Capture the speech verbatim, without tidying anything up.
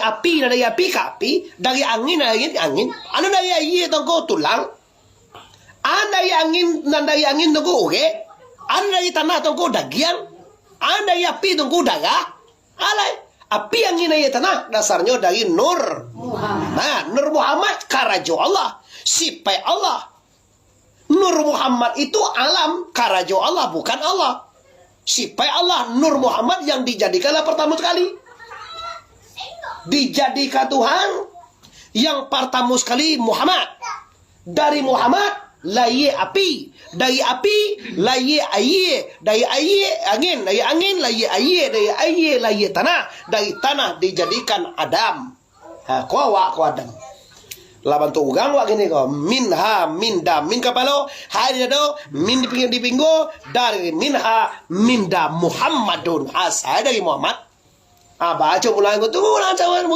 api, nan dari api ka api, dari angin, dari angin, angin. Anu dari aia tu ko tulang. An dari angin, nan dari angin tu ko urek. An dari tanah tu ko dagiang. An dari api tu ko darah. Alai, api, angin, aia, tanah, dasarnyo dari Nur Muhammad. Nah, Nur Muhammad karajo Allah, sipaik Allah. Nur Muhammad itu alam, karajo Allah, bukan Allah. Sipaik Allah, Nur Muhammad yang dijadikanlah pertama sekali. Dijadikan Tuhan yang pertama sekali Muhammad. Dari Muhammad, lahia api. Dari api, lahia aia. Dari aia, angin. Dari angin, lahia aia. Dari aia, lahia tanah. Dari tanah dijadikan Adam. Ha, ko awak ko Adam. Lah bantuak urang awak kini ko. Minha, minda, min kapalo, ha di dado, min di pinggang, di pinggua, dari minha, minda Muhammadun. Asal dari Muhammad. Ah, baco pulang ko tu, pulang cawan.